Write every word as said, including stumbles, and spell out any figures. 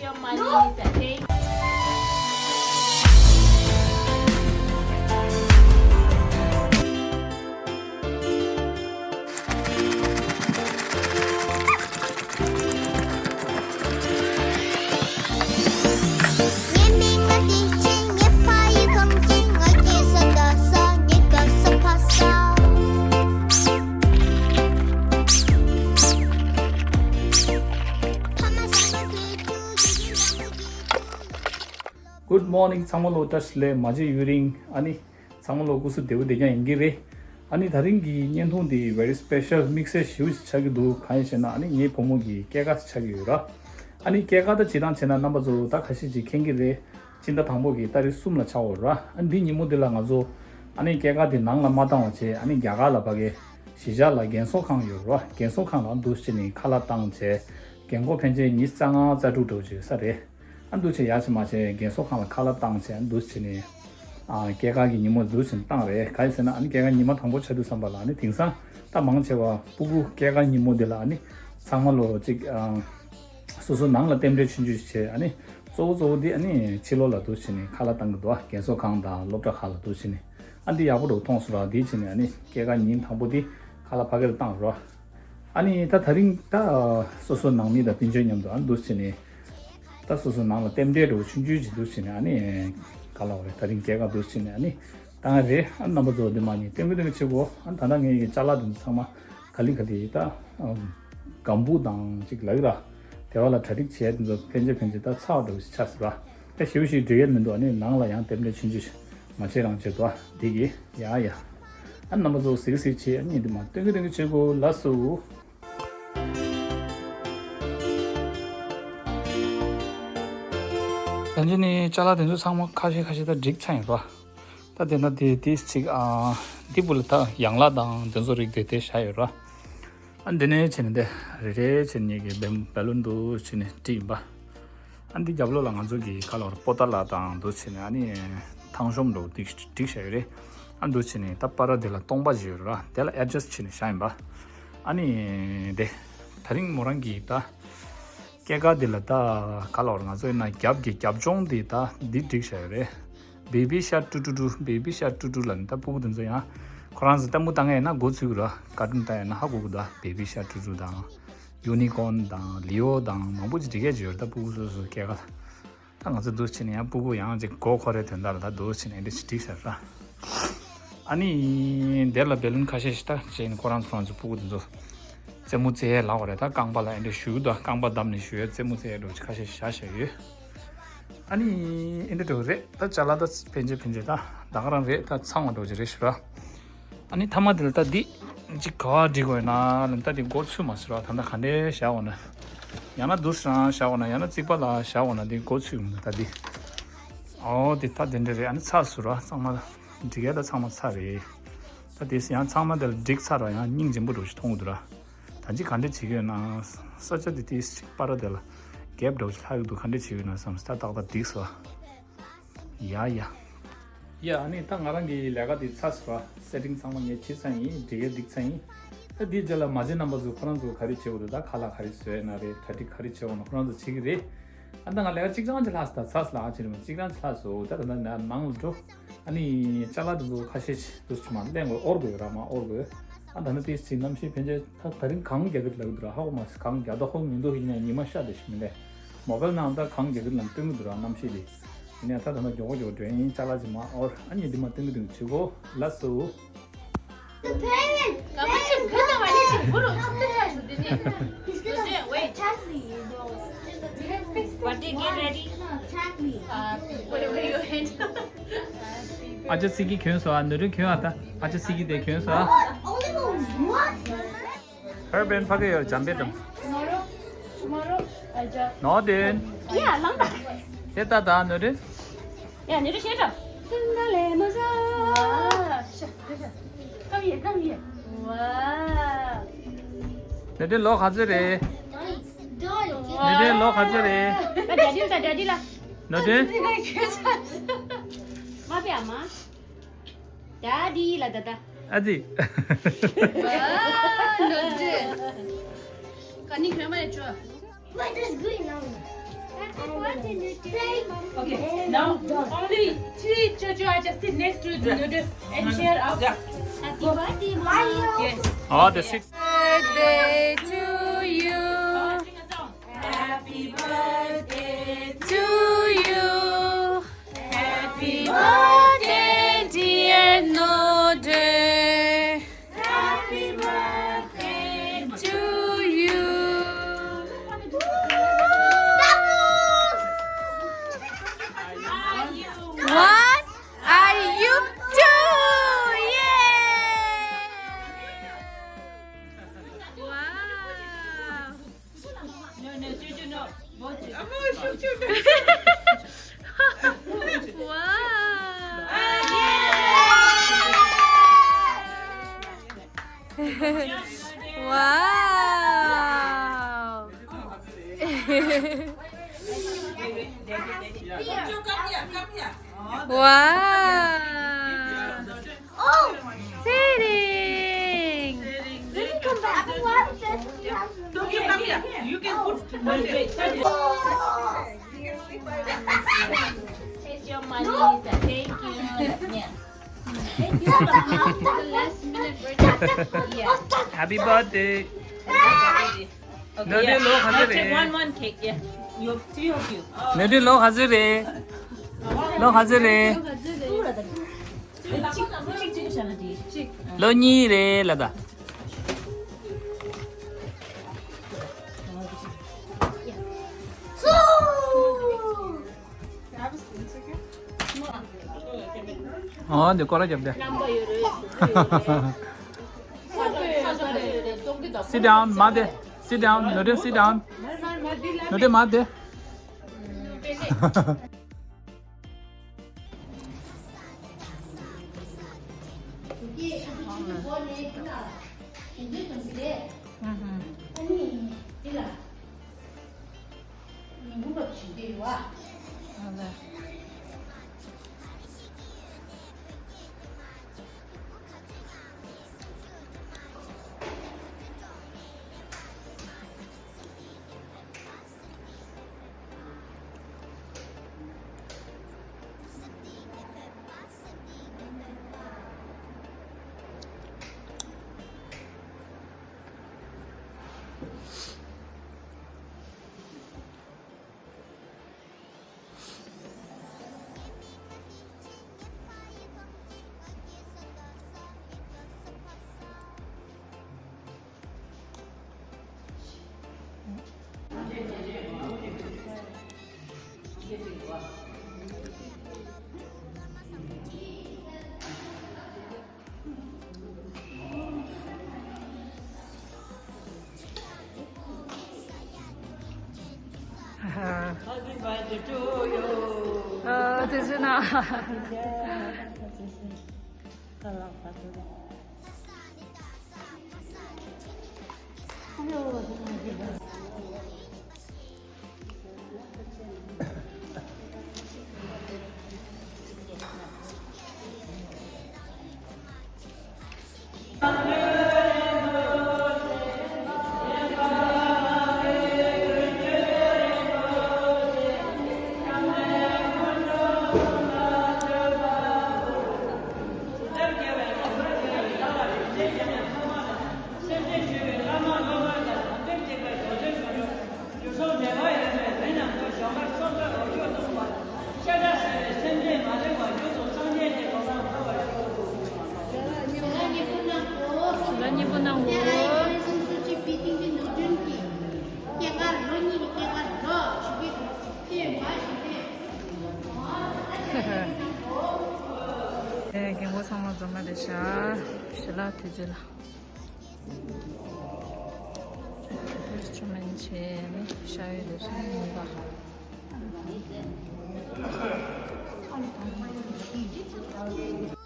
Your money is at Good morning. ཚང་མ་ལོ་བཀྲ་ཤིས་བདེ་ལེགས། མ་བརྗེད་ཡུན་རིང་། ཨ་ནི་ཚང་མ་ལོ་སྐུ་གཟུགས་བདེ་པོ་བདེ་རྐྱང་ཡིན་གྱི་རེད། ཨ་ནི་ད་རིང་གི་བརྙན་ཐུང་འདི་very special དམིགས་བསལ་ཞེ་པོ་ཞིག་ཆགས་ཀྱི་འདུག་གང་ཡིན་ཞེ་ན། ཨ་ནི་ངའི་བུ་མོ་གི་སྐྱེས་སྐར་ཆགས་ཀྱི་ཡོད་ར། ཨ་ནི་སྐྱེས་སྐར་ད་སྤྱིར་བཏང་བྱས་ན་རྣམ་པ་ཚོ་ད་ཁ་ཤས་ཅིག་མཁྱེན་གྱི་རེད། སྤྱི་ཟླ་དང་པོ་གི་ཏ་རིག་གསུམ་ལ་ཆགས་ཡོད་ར། ཨ་ནི་འདི་ཉིན་མོ་འདི་ལ་ང་ཚོ་ཨ་ནི་སྐྱེས་སྐར་འདི་ནང་ལ་མ་བཏང་བ་བྱས། ཨ་ནི་རྒྱ་གར་ལ་ཕ་གི་གཞིས་ཆགས་ལ་རྒན་གསོ་ཁང་ཡོད་ར། རྒན་གསོ་ཁང་ལ་འདུག་སེ་བྱས་ནས་ཁ་ལག་བཏང་བྱས། རྒན་གོག་ཕལ་ཆེར་ཉི་ཤུ་རྩ་ལྔ་རྩ་དྲུག་འདྲ་བོ་ཅིག་ཡོད་ས་རེད། ཨ་འདུག་བྱས་ཡ་བྱས་མ་བྱས་རྒན་གསོ་ཁང་ལ་ཁ་ལག་བཏང་བྱས། ཨ་འདུག་བྱས་ནས་ཨ་སྐྱེས་སྐར་གྱི་ཉིན་མོ་འདུག་བྱས་ནས་བཏང་རེད། ག་རེ་ཟེར་ན་ཨ་ནི་སྐྱེས་སྐར་ཉི་མ་དང་པོ་ཆགས་དུས་ཙམ་པ་ལ་ཨ་ནི་དེང་སང་ད་མང་ཆེ་བ་སྤུ་གུ་སྐྱེས་སྐར་ཉིན་མོ་འདི་ལ་ཨ་ནི་ཚང་མ་ལོ་གཅིག་ཨ་སོ་སོ་ནང་ལ་རྟེན་འབྲེལ་ཆུང་ཆུང་ཞིག་བྱས། ཨ་ནི་གཙོ་བོ་གཙོ་བོ་འདི་ཨ་ནི་ཕྱི་ལོགས་ལ་འདུག་བྱས་ནས་ཁ་ལག་བཏང་གི་འདུག་རྒན་གསོ་ཁང་དང་སློབ་གྲྭ་ཁག་ལ་འདུག་བྱས་ནས། ཨ་འདི་ཡག་པོ་འདྲ་བོ་མཐོང་སོང་ར། འདི་བྱས་ནས་ཨ་ནི་སྐྱེས་སྐར་ཉིན་དང་པོ་འདི་ཁ་ལག་ཕ་གི་ལ་བཏང་རོ། ཨ་ནི་ད་ད་རིང་ད་སོ་སོ་ནང་མི་དང་སྤུན་མཆེད་མཉམ་དུ་ཨ་འདུག་བྱས་ནས། ད་སོ་སོ་ནང་ལ་རྟེན་འབྲེལ་འདྲ་བོ་ཆུང་ཆུང་ཅིག་འདུག་བྱས་ནས། ཨ་ནི་ག་ལབ་དགོས་རེད། ད་རིང་སྐྱེས་སྐར་འདུག་བྱས་ནས་ཨ་ནི་བཏང་རེད། ཨ་རྣམ་པ་ཚོ་འདི་མ་ཉིད་སྟོན་གི་སྟོན་གི་བྱེད་དགོས། ཨ་ད་ལྟ་ངའི་ཅ་ལག་འདི་ཚོ་ཚང་མ་ག་ལེ་ག་ལེ་ད་ཨམ་སྒམ་པོ་དང་ཅིག་ལབ་ཀྱི་ར། དེ་བ་ལ་གྲ་སྒྲིག་བྱས་དེ་ཚོ་ཕན་ཆད་ཕན་ཆད་ད་ཚར་བ་འདྲ་བོ་ཞིག་ཆགས་སོང་ར། ད་ཞེ་པོ་ཞིག་འགྲིག་ཡས་མི་འདུག་ཨ་ནི་ནང་ལ་ཡང་རྟེན་འབྲེལ་ཆུང་ཆུང་ཞིག་མ་བྱས་རང་བྱས་འདུག་ཨ་འདི་གི་ཡ་ཡ། ཨ་རྣམ་པ་ཚོ་གཟིགས་གཟིགས་བྱས། ཨ་ནི་འདི་མ་སྟོན་གི་སྟོན་གི་བྱེད་དགོས། ལགས་སོ། ད་འདི་ནི་ཅ་ལག་དེ་ཚོ་ཚང་མ་ཁ་ཤས་ཁ་ཤས་ད་སྒྲིག་ཚར་ཡིན་ར། ད་དེ་ན་དེ་དེ་ཅིག་ཨ་འདི་བུ་ལ་ད་ཡང་ལག་དང་དེ་ཚོ་རིགས་དེ་དེ་བཞག་ཡོད་ར། ཨ་འདི་ནས་བྱས་ནས་དེ་རེ་རེ་བྱས་ནས་ངེད་ཀྱི་བེ་བེ་ལུན་འདུག་བྱས་ནས་བྲིས་ཡིན་པ། ཨ་འདི་རྒྱབ་ལོགས་ལ་ང་ཚོ་གི་ཁ་ལོར་པོ་ཏ་ལ་དང་འདུག་བྱས་ནས་ཨ་ནི་ཐང་གཤོམ་འདྲ་བོ་བསྒྲིགས་བསྒྲིགས་བཞག་ཡོད་རེད། ཨ་འདུག་བྱས་ནས་ད་པར་དེ་ལ་སྟོང་པ་ཞིག་ཡོད་ར། དེ་ལ་ཨེ་ཌི་ཇེ་སི་ཊི་བྱས་ནས་བཞག་ཡིན་པ། ཨ་ནི་དེ་ད་རིང་མོ་རང་གི་ད་སྐྱེས་སྐར་དེ་ལ་ད་ག་ལབ་ར། ང་ཚོ་ཡིན་ན་རྒྱབ་ཀྱི་རྒྱབ་ལྗོངས་དེ་ད་འདི་བསྒྲིགས་བཞག་ཡོད་རེད། བེ་བི་ཤར་ཀྲུ་ཀྲུ་ཀྲུ། བེ་བི་ཤར་ཀྲུ་ཀྲུ་ལབ་ནས་ད་སྤུ་གུ་དེ་ཚོ་ཡང་ཁོ་རང་ཚོ་ལྟད་མོ་ལྟ་མཁན་ཡིན་ན་མགོ་ཚོས་ཀྱི་ར། ཀར་ཊུན་ལྟ་ཡིན་ན་ཧ་གོ་གི་འདུག་ཨ། བེ་བི་ཤར་ཀྲུ་ཀྲུ་དང་ཡུ་ནི་ཀོན་དང་ལི་ཨོ་དང་མང་པོ་ཅིག་འབྲི་མཁན་ཅིག་ཡོད་རེད། ད་སྤུ་གུ་སོ་སོའི་སྐྱེས་སྐར། ད་ང་ཚོ་འདུག་བྱས་ནས་ཡང་སྤུ་གུ་ཡང་ཅིག་མགོ་འཁོར་རེ་དོན་དག་ལ་ད་འདུག་བྱས་ནས་འདི་ཅིག་བསྒྲིགས་ཤག་ར། ཨ་ནི་དེ་ལ་བེ་ལུན་ཁ་ཤས་ཤིག་ད་བྱས་ནས་ཁོ་རང་ཚོ་རང་ཚོའི་སྤུ་གུ་དེ་ཚོ་རྩེད་མོ་རྩེ་ཡས་ལབ་དགོས་རེད། ད་རྐང་པ་ལ་ཨེ་འདྲ་གཞུ་གི་འདུག་རྐང་པ་བསྡམས་ནས་གཞུ་ཡས་རྩེད་མོ་རྩེ་ཡས་འདྲ་བོ་ཅིག་ཁ་ཤས་ཤིག་བཞག་བཞག་ཡོད། ཨ་ནི་ཨེ་འདྲ་འདྲ་བོ་རེད། ད་ཅ་ལག་ད་ཕན་ཆད་ཕན་ཆད་ད་ད་ག་རང་རེད། ད་ཚང་བ་འདྲ་བོ་ཅིག་རེད་ཞུ་ར། ཨ་ནི་མཐའ་མ་དེ་ལ་ད་འདི་གཅིག་ག་པར་སྒྲིག་དགོས་ན་ལབ་ད་འདི་མགོ་ཚོས་མ་སོང་ར། ད་ལྟ་ག་འདྲས་བཞག་འོང་ན། ཡང་ན་འདུག་སེ་རང་བཞག་འོང་ན། ཡང་ན་རྩིག་པ་ལ་བཞག་འོང་ན་འདི་མགོ་ཚོས་འོང་ད་འདི། ཨོ་དེ་ད་དེ་འདྲས་རེད། ཨ་ནི་ཚར་སོང་ར། ཚང་མ་སྒྲིག་ཡ་ད་ཚང་མ་ཚར་རེད། ད་དེ་ཡང་ཚང་མ་དེ་ལ་སྒྲིག་ཚར་ར། ཡང་སྙིང་རྗེ་པོ་འདྲ་བོ་ཞིག་མཐོང་གི་འདུག་ར། ད་ཅི་ག་འདྲས་བྱེད་ཀྱི་ཡོད་ན། ས་ཆ་དེ་དེ་གཅིག་པར་དེ་ལ་གེབ་འདྲ་བོ་ཞིག་ལྷག་གི་འདུག་ག་འདྲས་བྱེད་ཀྱི་ཡོད་ན་བསམ་སོང་། ད་ཏག་ཏག་སྒྲིག་སོང་། ཡ་ཡ། ཡ་ཨ་ནི་ད་ང་རང་གི་ལས་ཀ་དེ་ཚར་སོང་ར། སེ་ཊིང་ཚང་མ་ངས་བྱས་ཚར་ཡིན། སྒྲིག་ཡ་སྒྲིག་ཚར་ཡིན། ད་དེའི་རྗེས་ལ་མ་བྱན་རྣམ་པ་ཚོ་ཁོ་རང་ཚོ་ག་རེ་བྱེད་དགོས་འདུག་ད་ཁ་ལག་ག་རེ་བཟོས་ན་རེད། གྲ་སྒྲིག་ག་རེ་བྱེད་དགོས་ན་ཁོ་རང་ཚོ་བྱེད་ཀྱི་རེད། ཨ་ད་ང་ལས་ཀ་གཅིག་རང་ཅིག་ལྷག་སོང་། ད་ཚར་སོང་ལ་ཨ་ཅེ་རེད་མ། གཅིག་རང་ཅིག་ལྷག་སོང་། ད་ད་ད་ནང་ལ་འགྲོ། ཨ་ནི་ཅ་ལག་དེ་ཚོ་ཁ་ཤས་ཤིག་འདུག་སེ་མར་ལེན་དགོས། དབོར་དགོས་ར། མར་དབོར་དགོས། ཨ་ད་ནི་དེ་ཅིག་གནམ་གཤིས་ཕན་ཆད་ད་ད་རིང་གངས་རྒྱག་གི་རེད་ལབ་ཀྱི་འདུག་ར། ཧ་གོ་མ་སོང་། གངས་རྒྱག་ད་ཧོ་མི་འདུག་ཡིན་ནའི་ཉི་མ་ཤར་བསྡད་ཤག་མི་འདུག་མོ་བལ་ནང་ད་གངས་རྒྱག་གི་རེད་ལབ་སྟོན་གྱི་འདུག་ར། གནམ་གཤིས་དེ། ཡིན་ནའི་ད་ད་ནི་མགྱོགས་པོ་མགྱོགས་པོ་འགྲོ་ཡིན། ཅ་ལག་ཅིག་མར་དབོར། ཨ་ནི་འདི་མར་སྟོན་གྱི་འདུག་བྱེད་དགོས། ལགས་སོ། The parents, parents, come on. Wait. Birthday, get ready. Uh, whatever your hand. ཨ་ཅག་སི་ཀི་གྱོན་སོང་ཨ། ནོར་བུ་གྱོན་ཨ། ད་ཨ་ཅག་སི་ཀི་དེ་གྱོན་སོང་ཨ། Only one. ཧེར་བན་ཕ་གི་ཡོད། འཇམ་པའི་དང་། Tomorrow, tomorrow, I just. ནོར་བུ། Yeah, ལངས་དང་། དེ་ལྟ་ད་ནོར་བུ། Yeah, ནོར་བུ་ཤེས་རོགས། སུན་ད་ལེ་མོ་ཟ། Wow, ཤ་ཤ་ཤ། Come here, come here. Wow. ནོར་བུ་ལོ་ག་ཚོད་རེད། ནོར་བུ་ལོ་ག་ཚོད་རེད། ད་ཌེ་ཌི་ལ། ད་ཌེ་ཌི་ལ། ནོར་བུ། མ་པའི་ཨ་མ། ཌེ་ཌི་ལ་ད་ད། ཨ་ཙི། Wow, ནོར་བུ། ག་ནི་གོན་མ་རེད་ཅོ། Wait, there's green on. Okay, now only three Jojo are just sit next to the noodle and cheer up. Happy birthday, Mom. Yes. Oh, the six. Birthday to you. Happy birthday to you. Happy birthday, dear Noodle. Happy birthday to you. What are you doing? Wow. No, no, Jojo, no. Both Jojo. Wow. Wow. Wow. Oh, sitting. Let me come back. Don't you come here. You can put. It's your money, Lisa. Thank you. Yeah. Thank you. Last minute birthday. Yeah. Happy birthday. Okay, yeah. I'll take one, one cake, yeah. You, three of you. ནོར་བུ་ལོ་ག་ཚོད་རེད། ལོ་ག་ཚོད་རེད། ལོ་གཉིས་རེད་ལ་ད། ཨོ་འདི་སྐོར་ར་རྒྱབ་སྟེ། Sit down, མ་དེ། Sit down, ནོར་བུ་sit down. ནོར་བུ་མ་དེ། ཨ། དེ་ཟེར་ན། རྒན་གོག་ཚང་མ་འཛོམས་པ་རེད་ཤག་ཞལ་ལག་དེ་རྗེས་ལ། ཨིན་སི་ཊུ་རུ་མེན་ཊི་བྱས་ནས་ཤ་ཡོད་དེ་ཚོ་ཡིན་པ།